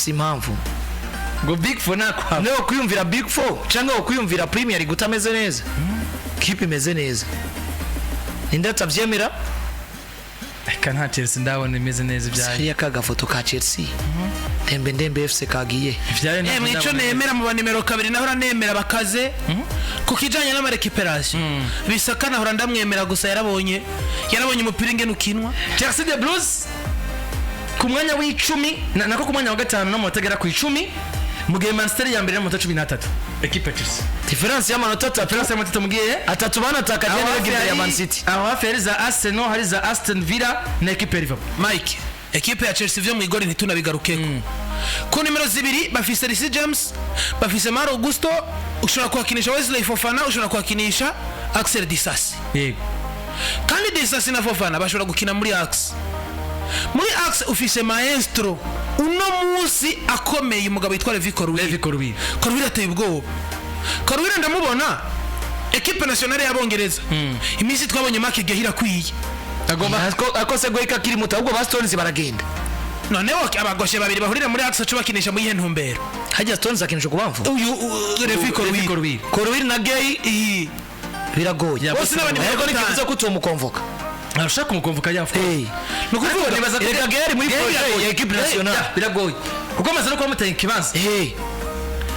Bafise impamvu. Ngo Big Four nakwaba. Niyo kwiyumvira Big Four cyangwa kwiyumvira Premier League utameze neza. Kipe imeze neza, ninde atavyemera? Reka, nta Chelsea ndabona imeze neza ibyayo. Hariya ka gafoto ka Chelsea, Ndembe Ndembe FC kagiye. Ibyayo ntabwo Mwico ndabona. Nemera mu banimero kabiri, nahora nemera bakaze ku kijanye n'ama récupération. Bisaka nahora ndamwemera, gusa yarabonye umupira ingene ukinwa. Chelsea the Blues ku mwanya w'icumi nako ku mwanya wa gatanu n'amanota agera ku 10, mu gihe Manchester ya mbere n'amanota 13, ekipe ya Chelsea. Différence y'amanota 3. Différence y'amanota 3 mugiye 3 banatakaje aho neza hafi imbere ya hari- Man City. Aho hafi hari za Arsenal, hari za Aston Villa na ekipe ya Liverpool. Mike, ekipe ya Chelsea vyo mwigori ntitunabigarukeko. Ku nimero 2 bafise Reece James, bafise Malo Gusto, ushobora kuhakinisha Wesley Fofana, ushobora kuhakinisha Axel Disasi. Kandi Disasi na Fofana bashobora gukina muri axe. Muri axe ufise maestro uno munsi akomeye, umugabo witwa Levi Colwill. Levi Colwill. Colwill ateye ubwoba. Colwill ndamubona ekipe nationale y'Abongereza, iminsi twabonye Marc Guehi irakwiye. Agomba Ako se Guehi kakiri muto, ahubwo ba Stones baragenda. Noneho abagoshe babiri bahurira muri axe, aco bakinisha mu yihe ntumbero? Hajya Stones akinisha kubamvu. Uyu Levi Levi Colwill. Colwill. Colwill na Guehi Iyi. biragoye. Ya, bose n'abandi Ariko batanu. ntikivuze ko utomukonvoka. Arashaka kumukonvoka ya. Hey. Ni ukuvuga Nibaza ko- Erega Guehi ari muri Guehi projet biragoye. ya équipe nationale. Ya, biragoye kuko amaze no kuba amuteye ikibanza. Hey.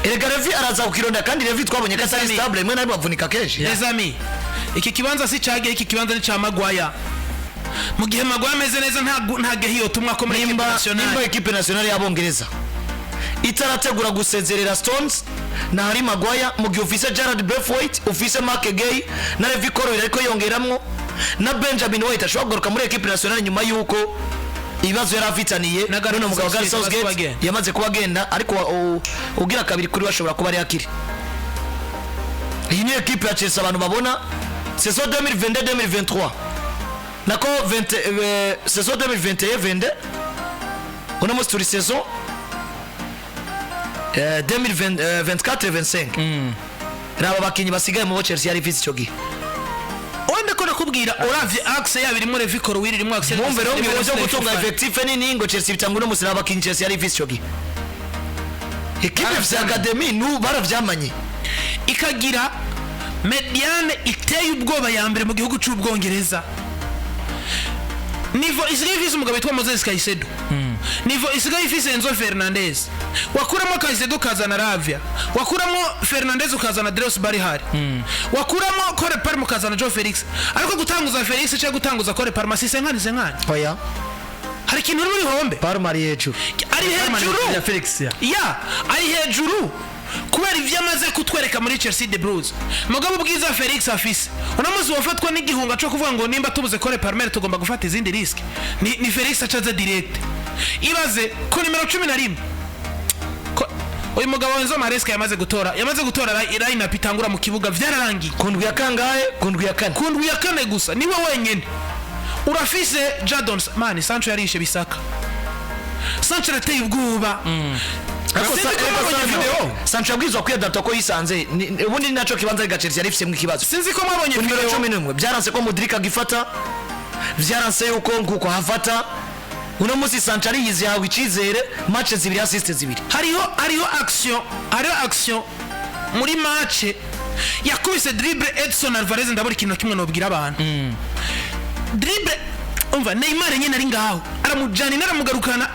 Erega Levi araza kukironda, kandi Levi twabonye ko atari Sami. stable, rimwe na rimwe avunika kenshi. Les amis, iki kibanza si cage, iki kibanza ni ca Maguire. Mu gihe Maguire ameze neza, nta Guehi yotumwa ko muri ekipe Nimba nationale. Ekipe nationale y'Abongereza itarategura gusezerera Stones na Harry Maguire, mu gihe ufise Jarrad Branthwaite, ufise Marc Guehi na Levi Colwill, ariko yongeramwo na Benjamin White ashobora kugaruka muri ekipe nationale nyuma y'uko ibibazo yari afitaniye Na Gareth n'uno mugabo Gareth Southgate Southgate yamaze kuba agenda. Yamaze kuba agenda, ariko ugira kabiri kuri we ashobora kuba ari akiri. Iyi ni ekipe ya Chelsea abantu babona saison 2022 2023, nako 20, saison 2021 22. Uno munsi turi saison 2024 25. Raba abakinnyi basigaye mu bo Chelsea yari ifise icyo gihe. Wenda ko nakubwira, uravye axe yabo irimo Levi Colwill, irimo Axel Mwumve rero, irimo mu byo Wesley gutunga Fofana. effectif nini ngo Chelsea bitanga uno munsi n'abakinnyi Chelsea yari ifise icyo gihe. Ekipe ifise academy nu baravyamanye. Ikagira médiane iteye ubwoba ya mbere mu gihugu cy'Ubwongereza. Niveau isigaye ifise umugabo witwa Moses Caicedo, niveau isigaye ifise Enzo Fernandez. Wakuramo Caicedo ukazana Lavia, wakuramo Fernandez ukazana Dewsbury Hall, wakuramo Cole Palmer ukazana Joao Felix. Ariko gutanguza Felix cyangwa gutanguza Cole Palmer si cinquante cinquante. Oya. Hari ikintu uri muri hombe. Palmer ari hejuru. Ari hejuru. Ya Felix ya. Ya, ari hejuru kubera ibyo amaze kutwereka muri Chelsea the Blues. Mugabo ubwiza Felix afise uno munsi, wafatwa n'igihunga cyo kuvuga ngo nimba tubuze Cole Palmer tugomba gufata izindi risque, ni Felix acaze direct. Ibaze ku nimero 11 uyu mugabo Enzo Maresca yamaze gutora line up itangura mu kibuga, vyararangiye. Ku ndwi ya kangahe? Ku ndwi ya kane. Ku ndwi ya kane gusa niwe wenyene urafise Jadon man. Sancho yarishe Bisaka, Sancho arateye ubwoba. Ariko Sinzi ko ariko mwabonye video. Sancho yabwirizwa kwiyadapta ko yisanze ubundi ni naco kibanza ariko Chelsea yari ifisemo ikibazo. Sinzi ko mwabonye Ku nimero video. 11 byaranse ko Mudrik agifata, byaranse yuko nkuko hafata. Uno munsi Sancho ariyizi, yahawe icizere, match zibiri, assist zibiri. Hariho action muri match yakubise dribble Edson Alvarez. Ndabura ikintu na kimwe nobwira abantu. Dribble, umva, Neymar nyine ari ngaho, aramujana inaramugarukana,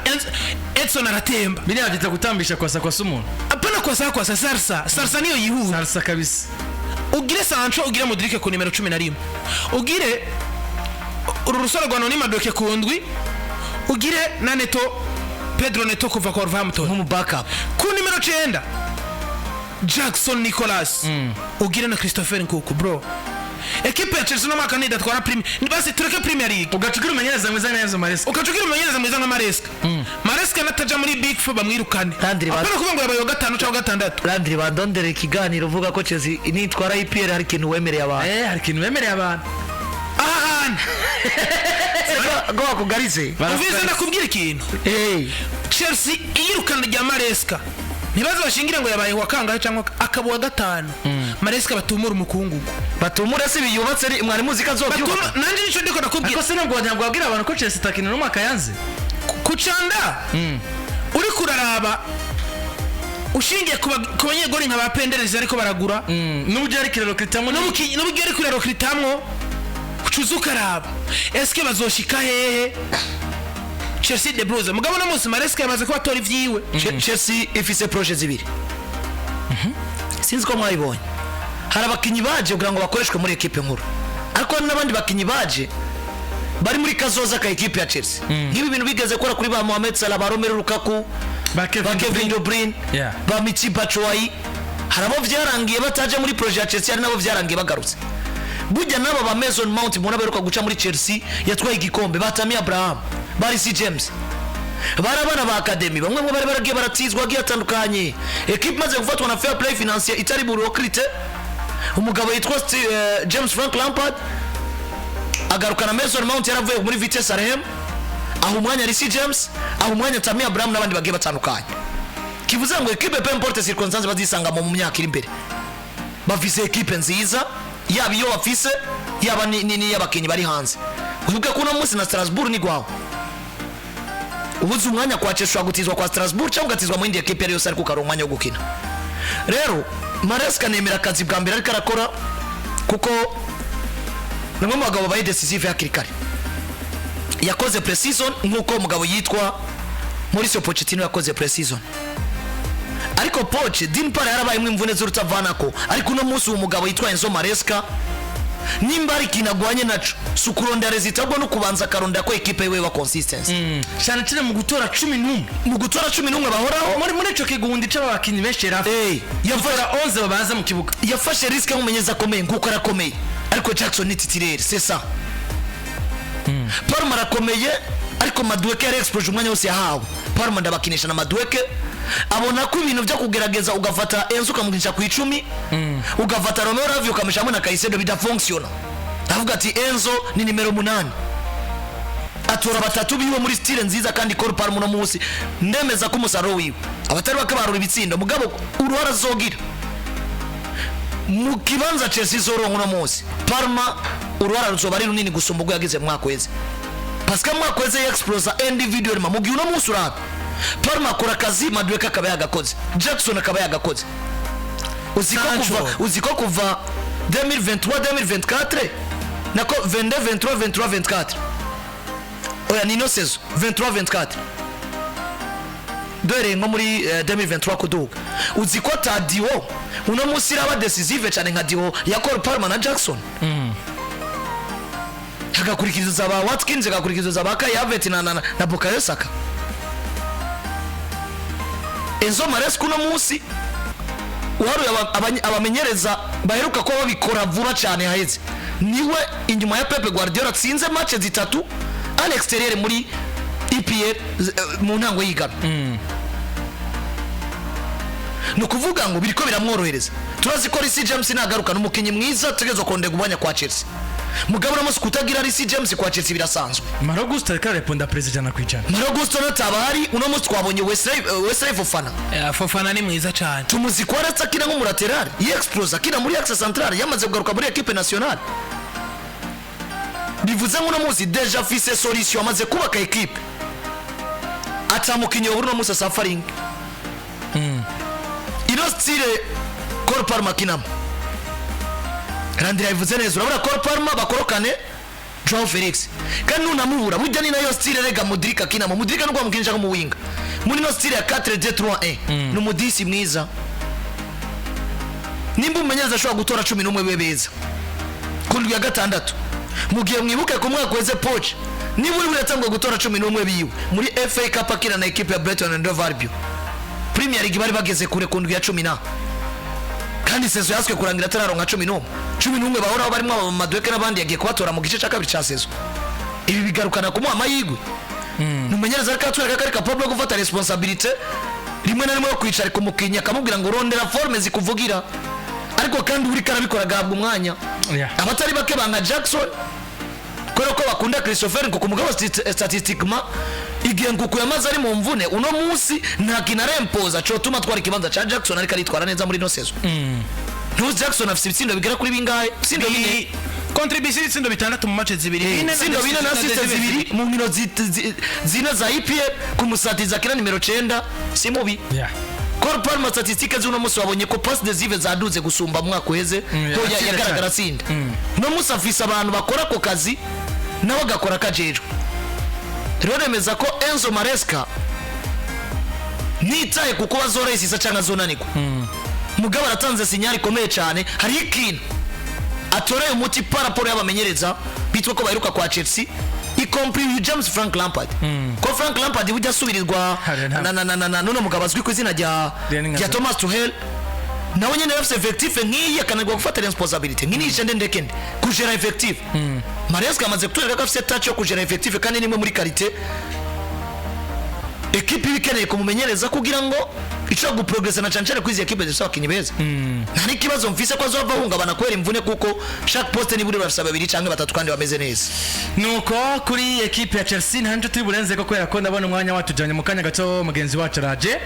Edson aratemba. Biriya byita gutambisha kwasa kwasa umuntu. Apana kwasa kwasa, salsa salsa niyo yihuta. Salsa kabisa. Ugire Sancho, ugire Mudrik ku nimero 11, ugire uru rusore rwa Noni Madueke ku ndwi, ugire na Neto, Pedro Neto kuva kwa Wolverhampton nk'umu backup. Ku nimero 9 Jackson Nicholas, ugire na Christopher Nkunku. Bro, ekipe ya Chelsea no mwaka nidatwara Premier, basi tureke Premier League. Ugaca ugira umumenyereza mwiza nka Enzo Maresca. Ukaca ugira umumenyereza mwiza nka Maresca. Maresca nataja muri Big Four bamwirukane. Landry Apana kuvuga ngo yabaye wa gatanu cyangwa wa gatandatu. Landry, bandondere ikiganiro uvuga ko Chelsea nitwara EPL hari ikintu wemereye abantu. Eh, hari ikintu bemereye abantu. Aha hantu Ngo bakugarize. Uvize, ndakubwira ikintu. Eh. Chelsea iyirukana rya Maresca, ntibaze bashingire ngo yabaye uwa kangahe cyangwa akaba uwa gatanu, Maresca batumura umukungugu. Batumure se biyubatse mwari muzi ko azobyubaka? Nanjye nicyo ndiko ndakubwira. Ariko se ntabwo wabwira abantu ko Chelsea itakintu n'umwaka yanze? Kucanda Uri kuraraba ushingiye ku banyegori nka ba Penderezi ariko baragura, n'uburyo ariko irarecrutamwo. N'uburyo ariko irarecrutamwo, ucuza ukaraba eske bazoshika hehe Chelsea the Blues. Mugabo no munsi Maresca yamaze kubatora ivyiwe. Chelsea ifise projet zibiri, sinzi ko mwabibonye. Hari abakinyi baje kugira ngo bakoreshwe muri ekipe nkuru, ariko hari n'abandi bakinyi baje bari muri kazoza ka ekipe ya Chelsea, nk'ibi bintu bigeze gukora kuri ba Mohamed Salah, ba Romelu Lukaku, ba Kevin ba Kevin De Bruyne, ba Michy Batshuayi. Hari abo vyarangiye bataje muri projet ya Chelsea, hari n'abo vyarangiye bagarutse. Burya n'aba ba Mason Mount mubona baheruka guca muri Chelsea yatwaye igikombe, ba Tammy Abraham, ba Reece James, bari abana ba academy, bamwe mu bari baragiye baratizwa agiye atandukanye. Ekipe imaze gufatwa na fair play financier itari burecrute, umugabo yitwa James Frank Lampard agarukana Mason Mount yaravuye muri Vitesse Arnhem, aho umwanya Reece James, aho umwanya Tammy Abraham n'abandi bagiye batandukanye. Kivuze ngo ekipe, peu importe circonstance bazisangamo mu myaka iri imbere, bafise ekipe nziza, yaba iyo bafise, yaba n'iy'abakinnyi bari hanze. Wibuke ko uno munsi na Strasbourg ni gwawe ubuze umwanya kwa Chelsea, ushobora gutizwa kwa Strasbourg cyangwa ugatizwa mu yindi ekipe ari yose, ariko ukaronka umwanya wo gukina. Rero Maresca nemera akazi bwa mbere ariko arakora, kuko ni umwe mu bagabo babaye décisif hakiri kare. Yakoze pre-season nk'uko umugabo yitwa Mauricio Pochettino yakoze pre-season, ariko Poch d'une part yarabayemo imvune z'urutavanako. Ariko uno munsi uwo mugabo yitwa Enzo Maresca, nimba ari ikintu agwanye naco, si ukurondera résultat, ahubwo no kubanza akarondera ko ekipe yiwe iba consistency. Cyane cyane mu gutora 11. Mu gutora 11 bahoraho. Muri ico kigundi c'abakinyi benshi yari afite, gutora 11 babanza mu kibuga. Yafashe risque nk'umumenyereza akomeye, nk'uko arakomeye, ariko Jackson ni titulaire, c'est ça. Palmer arakomeye, ariko Madueke yari explose umwanya wose yahawe. Palmer ndabakinisha na Madueke, abona ko ibintu byo kugerageza ugafata Enzo ukamukinisha ku 10, ugafata Romeo Lavia ukamushyiramo hamwe na Caicedo bidafonctiona. Avuga ati Enzo ni nimero 8, atora batatu biwe muri style nziza. Kandi Cole Palmer uno munsi ndemeza ko umusaruro wiwe abatari bake barura ibitsindo, mugabo uruhara azogira mu kibanza Chelsea izoronka uno munsi, Palmer uruhara ruzoba ari runini gusumba ubwo yagize mu mwaka weze, parce que mu mwaka weze yexplosa individuellement. Mu gihe uno munsi urabe Palmer akora akazi Madueke akaba yagakoze, Jackson akaba yagakoze. Uziko Sancho. kuva, uziko kuva 2023 2024, nako 22 23 23 24, oya, ni ino saison 23 24, duhereye nko muri 2023 kuduga, uzi ko ta duo uno munsi iraba décisive cyane nka duo ya Cole Palmer na Jackson, hagakurikiza ba Watkins, hagakurikiza ba Kai Havertz na Bukayo Saka. Enzo Maresca uno munsi uharuye abamenyereza baheruka kuba babikora vuba cyane haheze, niwe inyuma ya Pep Guardiola atsinze match zitatu à l'extérieur muri EPL mu ntango y'igana. Ni ukuvuga ngo biriko biramworohereza. Turazi ko Reece James nagaruka ni umukinnyi mwiza, tutegerezwa kondega umwanya kwa Chelsea. Mugabo uno munsi kutagira Reece James kwa Chelsea birasanzwe. Malo Gusto ariko arareponda perezida 100%. Malo Gusto nataba hari, uno munsi twabonye Wesley Fofana. Fofana ni mwiza cyane. Tumuzi ko aretse akina nk'umulatéral, yexplose akina muri axe central, yamaze kugaruka muri équipe nationale. Bivuze ngo uno munsi déjà afise solution, amaze kubaka équipe ata mukinyi wabura uno munsi asafaringa. Ino style Cole Palmer akinamo, Randira yabivuze neza, urabona Cole Palmer bakorokane Joao Felix, kandi nunamubura burya ni nayo style rega Mudrik akinamo. Mudrik nubwo bamukinisha nk'umuwinga, muri ino style ya 4 2 3 1 ni umudisi mwiza. Nimba umumenyereza ashobora gutora 11 be beza ku ndwi ya gatandatu, mu gihe mwibuke ku mwaka weze Poch niba uri yatanguye gutora 11 biwe muri FA Cup akina na ekipe ya Brighton and Hove Albion, Premier League bari bageze kure ku ndwi ya cumi na, kandi saison yaswe kurangira atararonka 11. 11 bahoraho barimo aba Madueke n'abandi yagiye kubatora mu gice cya kabiri cya saison. Ibi bigarukana kumuha amahirwe. Numenyereza ariko atwereka ko ari capable yo gufata responsabilité rimwe na rimwe yo kwicarika umukinnyi akamubwira ngo rondera forme zikuvugira, ariko kandi uri karabikora agahabwa umwanya. Abatari bake banga Jackson kubera ko bakunda Christopher Nkuku, mugabo statistiquement igihe Nkuku yamaze ari mu mvune, uno munsi nta kintu arempoza cotuma twara ikibanza ca Jackson, ariko aritwara neza muri ino saison. Ntuzi Jackson afise ibitsindo bigera kuri bingahe? Ibitsindo 4. Contribution y'ibitsindo 6 mu match 2. Ibitsindo 4 na assist 2 mu nkino 4 za EPL. Kumusatiza akina nimero 9 si mubi. Cole Palmer, statistiques z'uno munsi, wabonye ko passe décisive zaduze gusumba mu mwaka uheze, ko atsinda yagaragara cyane. atsinda. Uno munsi afise abantu bakora ako kazi, nawe agakora kajejwe. Rero nemeza ko Enzo Maresca, nitaye kuko bazorayisisa cyangwa azonanirwa, mugabo aratanze signal ikomeye cyane. Hariho ikintu atoreye umuti par rapport y'abamenyereza bitwa ko baheruka kwa Chelsea, y compris uyu James Frank Lampard, ko Frank Lampard bujya asubirirwa Hari na nuno mugabo azwi ku izina rya Danny rya Thomas Tuchel, nawe nyene afise effectif nk'iyi, akananirwa gufata responsabilité nk'iyi nde ndekende kujera effectif. Maresca amaze kutwereka ko afise touch yo kujera effectif, kandi nimwe muri qualité ekipe iba ikeneye kumumenyereza kugira ngo ishobora guprogresa, na cyane cyane kuri izi ekipe zifise abakinnyi beza. Nta n'ikibazo mfise ko azova ahungabana kubera imvune, kuko chaque poste niburi bafise babiri canke batatu kandi bameze neza. Nuko kuri ekipe ya Chelsea nta nicyo turi burenze ko, kubera ko ndabona umwanya watujyanye. Mu kanya gato mugenzi wacu araje.